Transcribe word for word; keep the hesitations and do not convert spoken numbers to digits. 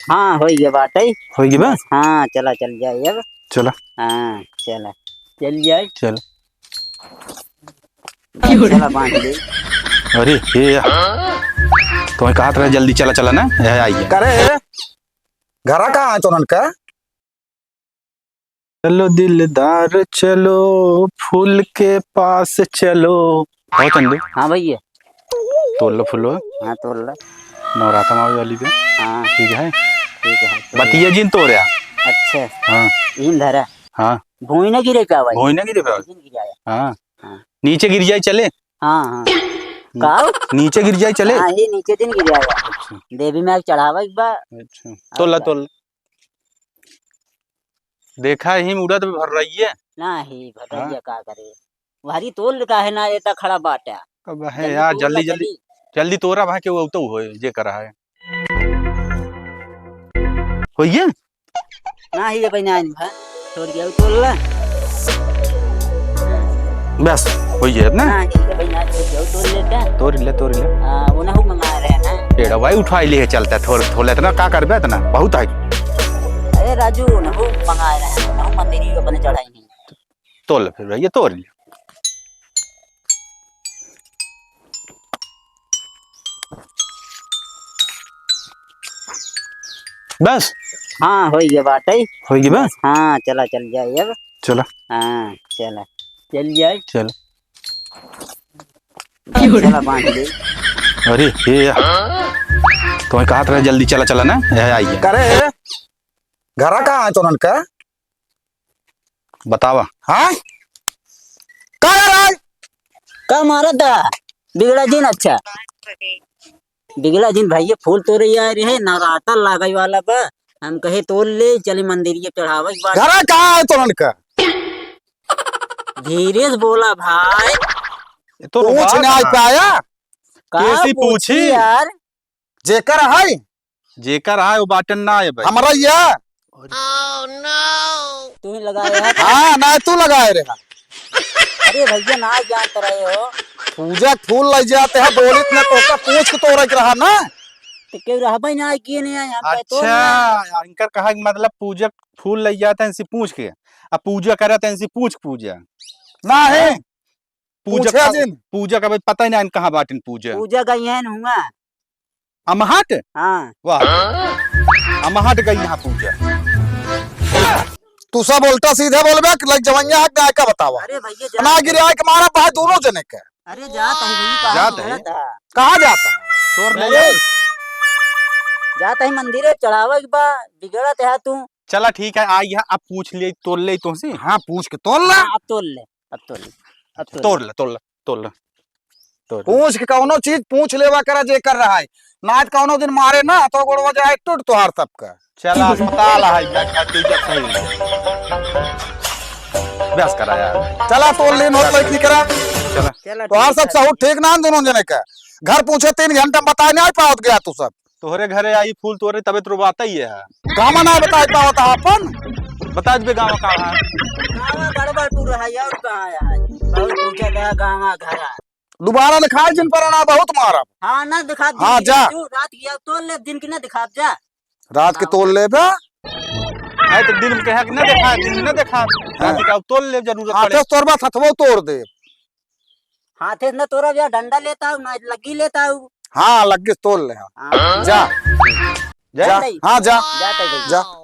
हाँ, होइ गए बाटे। होइ गए बा? बस, हाँ, चला, चल जाए अब। चला। हाँ, चला। चल जाए। चल। चला, बांध ले। अरे, ये या। तुम्हें कहा था जल्दी चला, चला ना। ये आई है। करे, घरा कहाँ है तोनन का? चलो दिलदार चलो, फूल के पास चलो। हो चंदू? हाँ भैया। तोड़ लो फूलो। हाँ, तोड़ लो। नवराता में आवे वाली बे। हाँ। ठीक है। ठीक है, तोड़ लो। बतिया जिन तोड़्या। अच्छा। हाँ। इन धरा। हाँ। भूमि ना गिरे का भाई? भूमि ना गिरे का भाई? जिन गिराया। हाँ। हाँ। नीचे गिर जाए चले? हाँ, हाँ। काऊ? नीचे गिर जाए चले? हाँ, ये नीचे दिन गिर जाएगा। अच्छा। देवी में आग चढ़ावा एक बार। अच्छा। और तोड़ ला, क्या? तोड़ ला। देखा ही उड़द भर रही है। नाही, भर रही हाँ। है, का करे? भारी तोल का है ना, ये तो खड़ा बाटा। अब है जल्दी यार, तोल ला, जल्दी, जल्दी, जल्दी। जल्दी तोरा भाई के वो तो होए, जे करा है। होइए? नाही, ये भाई ना आइन भा, छोड़ गया, तोल ला। बस, होइए अब ना? नाही, ये भाई ना, छोड़ गया, तोल लेता। तोड़ ले, तोड़ ले। हाँ, वो ना हो मंगा रहे हैं ना। एड़ा भाई उठा ले चलता है, थोड़, थोड़ इतना का करबे इतना, बहुत है। अरे राजू, ना हो मंगा रहे हैं, ना हो मंदिर ही अपने चढ़ाई नहीं। तोड़ ले फिर भैया, तोड़ ले। बस? हाँ, होइ गए बाटे। होइ गए बा? बस, हाँ, चला, चल जाए अब। चला। हाँ, चला। चल जाए। चल। चला, बांध ले। अरे, ये या। तुम्हें कहा था जल्दी चला, चला ना। ये आई है। करे, घरा कहाँ है तोनन का? बतावा। हाँ? का रे? का मारत दा? बिगड़ा जिन, अच्छा। बिगड़ा जिन भैया, फूल तोरे आ रहे, नवरात्र लागे वाला बा। हम कहे तोड़ ले, चली मंदिरिया चढ़ावे के बाद। घरा कहाँ है तोरन का? धीरे से बोला भाई। ये तो पूछ रुआ नहीं था। पाया? का कैसी पूछी पूछी? यार? जेकर है? जेकर है, वो बाटन ना है भाई। हमरा या? तू ही लगाया है? हाँ, ना तू लगाए रहा। अरे भैया, ना जानत रहे हो। पूजा के फूल लइ जात है, बोलित ना तो का पूछ के तोड़े के रहा ना। तो केहू रहबे ना, किए नहीं आए, हम कहे, "तोड़ ना।" अच्छा, इनकर कहा कि मतलब पूजा के फूल लइ जात है इनसे पूछ के, अब पूजा करत है इनसे पूछ के पूजा। ना है। हाँ? पूजा पूछे का, जिन। पूजा का भाई पता ही ना कहाँ बाटिन पूजा। पूजा गई है न हुआ। अमहट? हाँ। वाह। अमहट गई यहाँ पूजा। तू सब उल्टा सीधे बोलबे, लग जवनिया हक गाय का बतावा। अरे भैया, जा ना गिरे आए के मारा भाई दोनों जने के। अरे जात है भैया, कहाँ जात है? बोलत है? कहाँ जात है? तोर नहीं अरे, जात। जात है मंदिरे चढ़ावे के बा, बिगड़त है तू। चला ठीक है, आई है, अब पूछ ले, तोड़ ले तुमसे। हाँ, पूछ के तोड़ ले। हाँ, अब तोड़ ले, अब तोड़ ले, अब तोड़ ले। तोड़ ले, तोड़ ले, तोड़ ले। तोड़ ले। पूछ के कौनो चीज पूछ लेवा करा जे कर रहा है। ना तो कौनो दिन मारे ना तो गोड़वा जाए टूट तोहार सबका। चला अस्पताल है, जा, जा, तू जा, सही। बस करा यार। चला तोड़ लेन होत लइकी करा। चला। चला, तोहार ठीक सब है। सहूर ठीक ना दोनों जने का। घर पूछे तीन घंटा में बताए नहीं पावत गया तू सब। तोहरे घरे आई फूल तोरे तबे तो रोबाता ही है। गाँव ना बताए पावत है अपन। बता दे गाँव का है। गाँव गड़बड़पुर है और कहाँ है? बहुत पूछा गया गाँव घर है। दोबारा दिखाए जिन पर ना बहुत मारब। हाँ, ना दिखा हाँ, दिन जा। तू रात की अब तोड़ ले, दिन की ना दिखा जा। रात के हाँ। तोड़ ले बे। आए तो दिन में कहा कि ना दिखा, दिन में ना दिखा। रात हाँ। की अब तोड़ ले जरूरत हाथे पड़े। से तोड़बा, हथवो तोड़ दे। हाथे से ना तोड़ब या डंडा लेता हूँ, ना लग्गी लेता हूँ। हाँ, लग्गी से तोड़ ले। हाँ। जा। जा। जा। हाँ, जा। जाता ही जा।